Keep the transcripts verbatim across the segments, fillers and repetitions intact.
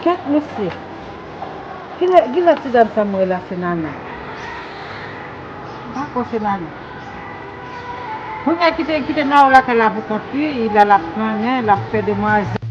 Kèt mesye. Kilè, kilè ti dam sa m wè la se Nana? M pa kwè se Nana. Kounye a kite, kite Nana lakay la pou kont li, li la l ap flannen, l ap fè demwazèl.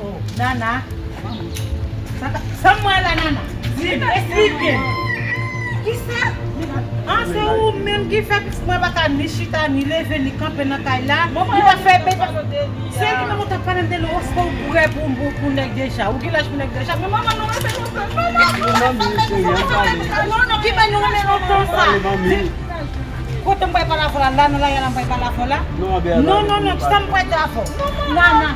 Oh, Nana. Sa, sa m wè la, Nana? Di m, esplike m. Kisa? An, se ou menm ki fè pitit mwen pa ka ni chita, ni leve, ni kanpe nan kay la. Li pa fè bebe. Se li menm ou t ap pale m de lòske ou prè pou, pou, pou nèg deja. Ou gen laj pou nèg deja. Men manman, nou renmen lontan. Non, non, ki bay nou renmen lontan sa? Kote m pral pale avè w la? La, nan lari a la, m pral pale avè w la? Non, non, non, sa m pral di avè w? Nana.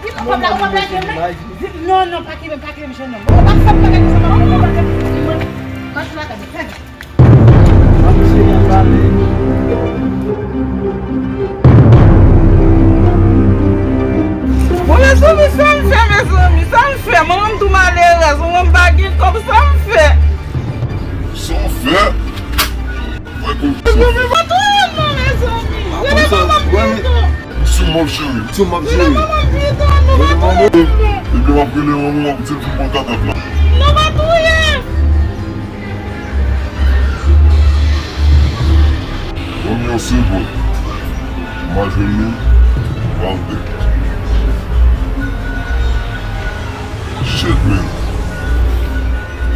Di m, ou p ap la, ou p ap lage m, non? Di m, non, non, pa kenbe m, pa kenbe m, jennonm. Ou pa fè m bagay konsa, pa fè m bagay konsa. Mache lakay mwen, fè vit. Bon, mezanmi, sa m fè, mezanmi, sa m fè? Manman m tou malerèz, manman m pa gen kòb, sa m fè? Sa w fè? Mezanmi, pa touye m non, mezanmi. Rele manman m pito. Misyon m ap jere. Misyon m ap jere. Rele manman m pito, non, pa touye m non. Ebyen, m ap rele manman m pou di l vin pran katat la. Non, pa touye m. Ban m yon segonn. M a jwenn li, m al dèk. Shit, man.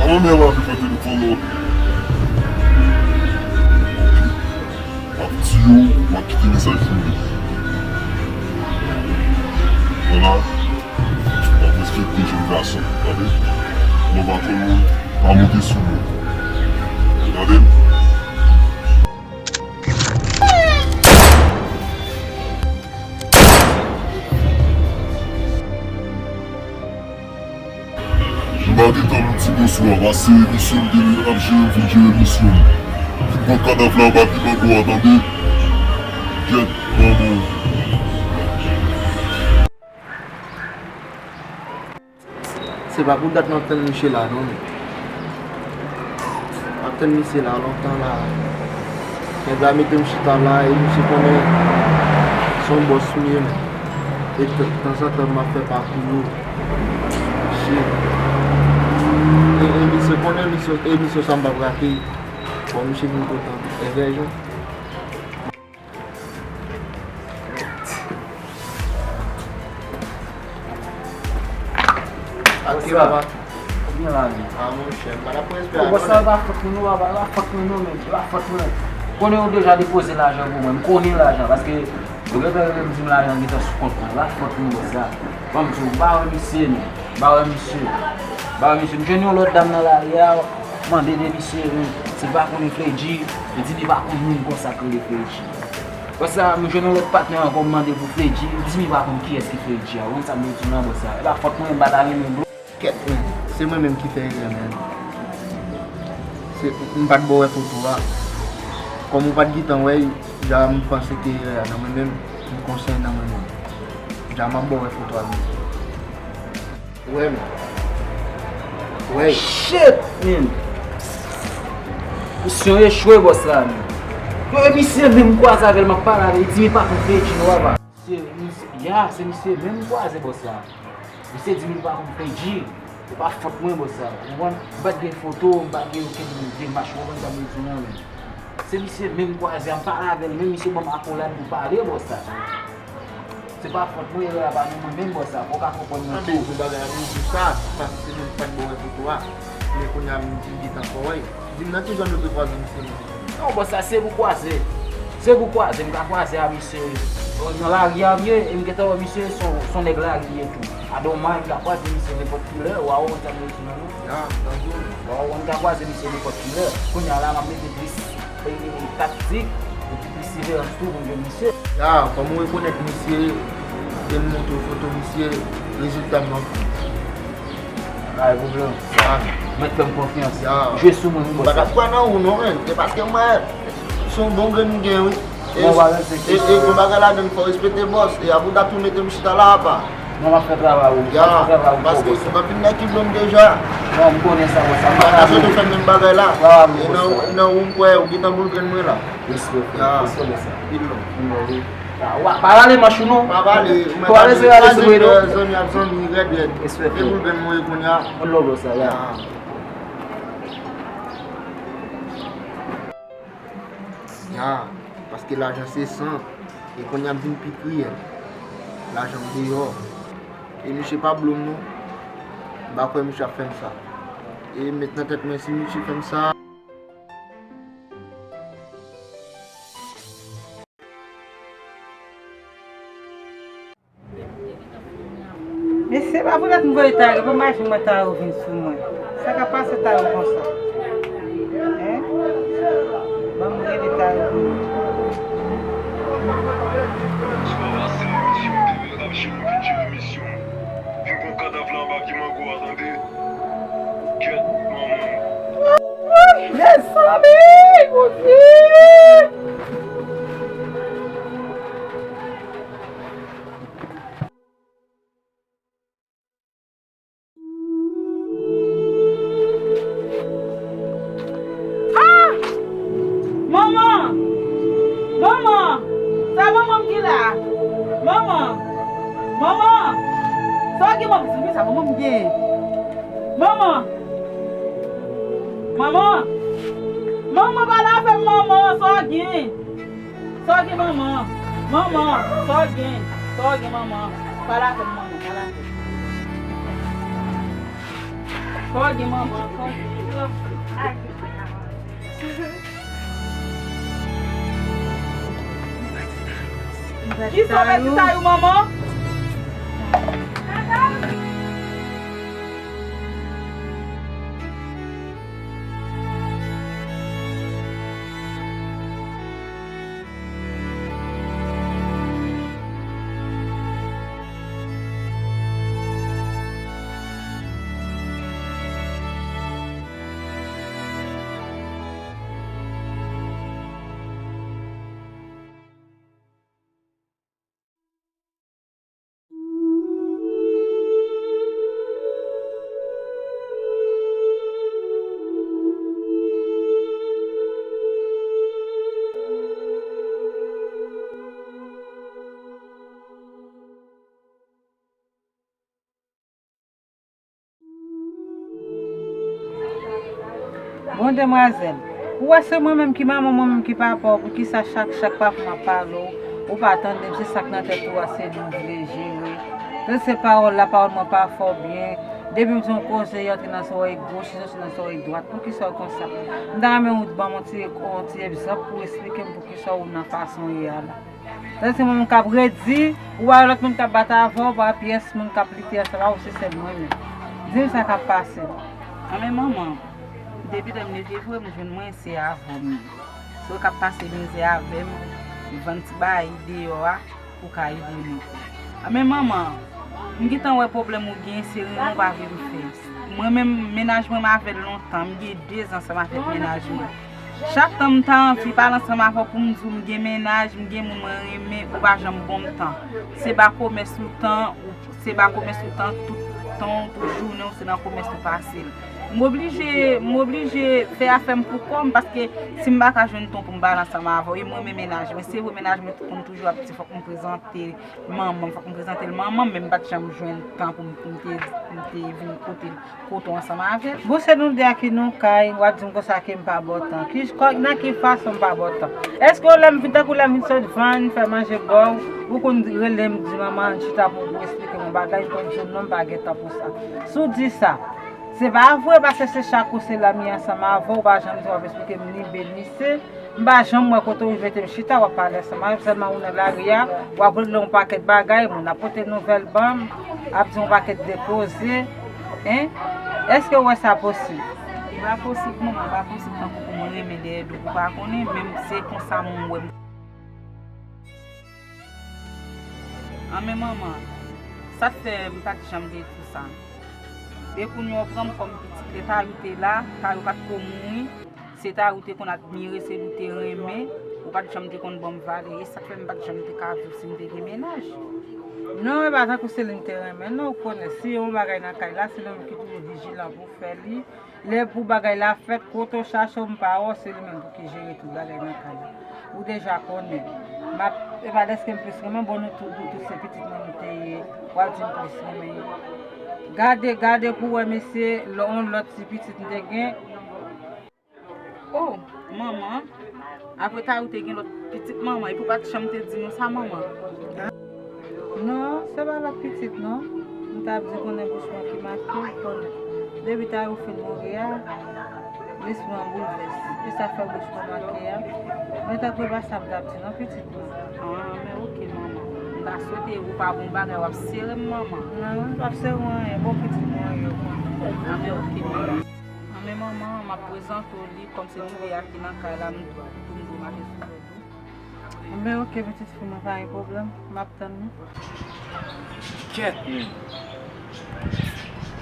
An mwen menm ap fè telefòn nan. M ap di yo, m ap kite mesaj pou yo. Nana, w ap respekte jèn gason, tande? Non, pa konn mwen, pa monte sou mwen. Tande? M pa gen tan pou m di bòs ou a, pase misyon m te ap jere, m fin jere misyon m. Fin pran kadav la anba piman bò a, tande? Gyèt manman w. Se pa pou dat m ap tann misye la non, men. M ap tann misye la lontan la. Nèg la mete m chita la e misye konnen se yon bòs m ye, men. E t-, tanzantan m ap fè pakou yo. Shit. E, e misye konnen misye, e misye sa m p ap rate. Bon, misye vin kontan. E vèjan. Ak ki papa? Ou byen la menm? Ah, monchè, m pa t ap respè a. Bòs la, e pa fòt mwen non, papa, e pa fòt mwen non, menm, e pa fòt mwen. Konnen yo deja depoze lajan pou mwen, m konnen lajan, paske yo gentan rele m di m lajan gentan sou kont mwen, e pa fòt mwen bòs la. Ban m di w, m pa wè misye non, m pa wè misye, m pa wè misye. M jwenn yon lòt dam nan lari a, mande de misye, men se pa konnen Fredji, li di li pa konn moun konsa k rele Fredji. Bòs la, m jwenn yon lòt patnè ankò, m mande pou Fredji, li di li pa konn kiyès ki Fredji a. Ou konn sa m vle di w la, bòs la? E pa fòt mwen, m pa ta renmen blo. Kèt, men, se mwen menm ki fè erè, men. Se, m pa t ba w wè foto a. Kòm ou pa t gentan wè l, ja m panse ke erè a nan mwen menm, m konsyan nan mwen menm. Ja m ap ba w wè foto a, men. Wè, men. Wè. Shit, man! Misyon echwe, bòs la, man. Yo, e misye menm m kwaze avè l, m ap pale avè l, li di m li pa konn Fredji non, papa. Se misye, ya, se misye menm m kwaze, bòs la. Misye di m li pa konn Fredji. Se pa fòt mwen, bòs la. Ou konprann? M pa t gen foto, m pa t gen okenn demach, ou konprann sa m vle di w la, man. Se misye menm m kwaze a, m pale avè l, men misye ban m akolad pou pale, bòs la. Se pa fòt mwen, erè a pa nan mwen menm, bòs la. Fò w ka konprann mwen tou. Anben, pou bagay la, m di w sa, paske se mwen ki pa t ba w wè foto a. Men kounye a, m di m gentan fè w wè. Di m nan ki zòn yo te kwaze misye menm? Non, bòs la, se pou kwaze. Se pou kwaze, m ka kwaze a misye. Nan lari a m ye, e m gentan wè misye, se yon, se yon nèg lari li ye tou. I don't mind, m ka kwaze misye nenpòt kilè, w a wè sa m vle di w la, non? Ya, m tande w. W a wè, m ka kwaze misye nenpòt kilè. Kounye a la, m ap mete plis e, e, taktik, epi pèseverans tou pou m jwenn misye. Ya, kòm ou rekonèt misye, e m montre w foto misye, rezilta m nan fou. Pa gen pwoblèm. Ya. Mèt fè m konfyans. Ya. Jwe sou mwen, wi, bòs la. M pa t ap kwè nan ou non, men. Se paske m wè se yon bon grenn ou gen, wi. E, e, e, gon bagay ladan l, fò w respekte bòs. E a pou dat ou mete m chita la apa. Non, m ap fè travay ou. Ya, paske se pa vin nèg ki blonm deja. Non, m konnen sa, bòs. M pa ka sot fè menm bagay la. E nan ou m kwè, ou gentan boul grenn mwen la. Respè, frè. Respè, bòs. Pil love. Pil love, wi. Pa rale manch ou non. Pa rale, mwen pa rale, rale sou mwen non. Zanmi ak zanmi, rèd, rèd. Respè, frè. E boul grenn mwen kounye a. On love, bòs, ya. Ya, paske lajan se san, e kounye a m vin pi kriyèl. Lajan m deyò. E misye pa blonm non. M pa kwè misye ap fè m sa. E m met nan tèt mwen si misye fè m sa. Mesye, pa pou dat m voye Tayou, pa mache mwen Tayou vin sou mwen. Sa k ap pase Tayou konsa? Hein? Ban m rele Tayou pou mwen. Mezanmi, Bondye! Ah! Manman! Manman! Sa manman m gen la? Manman! Manman! Sa w gen manman? Sa manman m gen? Manman! Manman! Manman, pale avè m, manman! Sa w gen? Sa w gen, manman? Manman, sa w gen? Sa w gen, manman? Pale avè m, manman, pale avè m. Sa w gen, manman? Sa w gen? Kisa w mèt di Tayou, manman? Bon, demwazèl, ou wè se mwen menm ki manman w, mwen menm ki papa w, poukisa chak, chak pafwa m ap pale w, ou pa tande m, se sa k nan tèt ou a, se li w vle jere. Tande se pawòl la, pawòl mwen pa fè w byen. Depi m di yon koze, y antre nan zòrèy goch, y soti nan zòrèy dwat. Poukisa w konsa? M ta renmen ou ban m yon ti, yon ti egzanp pou w esplike m poukisa w nan fason w ye a la. Tande se moun k ap redi, ou pa wè lòt moun k ap bat avè w, pa pyès moun k ap lite ansanm avè w, se sèl mwen menm. Di m sa k ap pase. Anben manman, depi lè m leve vre, m jwenn mwen se avè w m ye. Se ou k ap pase mizè avè m, vann ti bagay deyò a pou w ka ede nou. Anben manman, m gentan wè pwoblèm ou gen, se renmen w pa vle m fè. Mwen menm, mennaj mwen m avè l lontan, m gen dezan ansanm avèk mennaj mwen. Chak tan m ta anvi pale ansanm avè w pou m di w m gen mennaj, m gen moun mwen renmen, ou pa janm ban m tan. Se ba komès ou tan, ou, se ba komès ou tan, tout tan w, tout jounen w, se nan komès ou pase l. M oblije, m oblije fè afè m pou kò m, paske si m pa ka jwenn tan pou m pale ansanm avè w, e m renmen mennaj mwen. Se vre mennaj mwen konn toujou ap di fòk m prezante manman m, fòk m prezante l manman m, men m pa t janm jwenn tan pou m, pou m te, pou m te vin kote l. Kote w ansanm avè l. Bon, se nou de a ki nan kay, w ap di m konsa ke m pa ba w tan. Ki, kò, nan ki fason m pa ba w tan? Èske w lè m vin, tankou lè m vin sot vann, fè manje ba w, ou konn rele m, di, "Manman, ann chita pou, pou w esplike m yon bagay," m konn di w, "Non, m pa gen tan pou sa." Si w di sa, se pa vre, paske se chak kou se la m ye ansanm avè w, ou pa janm di w ap esplike m ni B ni C. M pa janm wè kote w mete m chita, w ap pale ansanm avè m, sèlman ou nan lari a, w ap regle yon pakèt bagay, moun ap pote nouvèl ban m, ap di yon pakèt de koze, en? Èske w wè sa posib? Li pa posib, manman, li pa posib tankou pou mwen renmen dèyè do pou pa konnen, men se konsa m wè m. Anben manman, sa k fè m pa t janm te di w sa. E kounye a w pran m kòm pitit, lè Tayou te la, Tayou pa t ko mouri. Se ta ou te konn admire, se li w te renmen, ou pa t janm te konn ban m valè. E sa k fè m pa t janm te ka viv si m te gen mennaj. Non, e pa tankou se li m te renmen, non, ou konnen, si yon bagay nan kay la, se li menm ki toujou vijilan pou fè li. Lè pou bagay la fèt, kote w chache w, m pa wè w, se li menm pou ki jere tout bagay nan kay la. Ou deja konnen. M ap, e pa dèske m plis renmen, bon, nou tout, nou tout se pitit mwen nou te ye, w ap di m plis renmen yo. Gade, gade pou wè, mesye, lò-, yon lòt ti pitit m te gen. Oh, manman. Apre ta ou te gen lòt pitit manman, epi w pa t janm te di nou sa, manman. Non, se pa lòt pitit, non. M t ap di konnen bouch mwen ki make, konnen. Depi ta ou fin mouri a, lespri an boulvès. E sa fè bouch mwen make a. Men tankou e pa sa m t ap di, non, pitit mwen. Ah, men oke, manman. M ta swete ou pa bon bagay, w ap sere m, manman. Non, m p ap sere w anyen. Bon pitit mwen, yo konnen. Ah, men oke, manman. Anben manman, m ap prezante w li kòm se nouvo a ki nan kay la, m tou m dwe mache sou lòd ou. Anben oke pitit fi mwen, pa gen pwoblèm, m ap tann ou. Kèt men.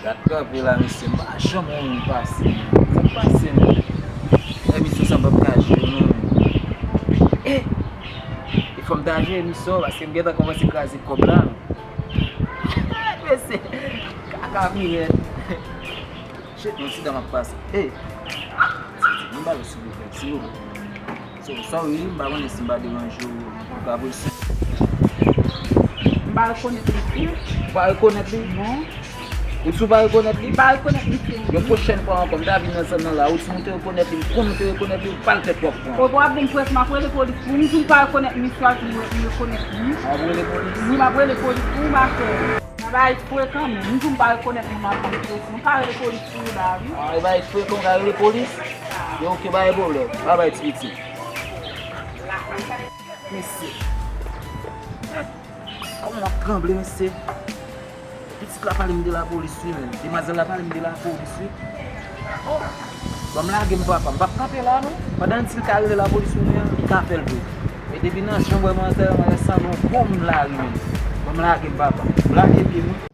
Gad kanpe la mesye, m pa janm wè yon moun pase. Sa k pase menm? Emisyon sa m p ap ka jwe non. E, e fò m ta jwe emisyon paske m gentan kòmanse kraze kòb la. Mesye, kaka pirèt. Shit, yon ti dam ap pase. Ey! Titi, nou ba yo silvouplè, silvouplè. So, sorry, m pa konnen si m pa deranje w, ou ka voye. M pa rekonèt misye. Ou pa rekonèt li? Non. Ou di w pa rekonèt li? M pa rekonèt misye. Yon pwochèn fwa ankò, m ta vin nan zòn nan la, ou di m ou te rekonèt li, m konnen ou te rekonèt li, ou pa l tèt w ap pran. O, w ap vin près, m ap rele polis pou ou, m di w m pa rekonèt misye, w ap di m rekonèt li. W ap rele polis? Wi, m ap rele polis pou ou, ma chère. Sa bay frekan, men. M di w m pa rekonèt moun nan polis. M ka rele polis pou ou la, wi. Ah, e bay frekan, w ka rele polis? Yo, oke, pa gen pwoblèm. Babay, ti pitit. Mesye. Kòman m ap tranble, mesye. Pitit la pale m de lapolis, wi, men. Demwazèl la pale m de lapolis, wi. Oh! Ban m lage m, papa. M p ap kanpe la, non. Pandan l di l ka rele lapolis, wi, men, li ka fè l vre. E depi nan jan m wè manzè, manzè sanble yon gwo moun lari, men. Ban m lage m, papa. M lage pye m, wi.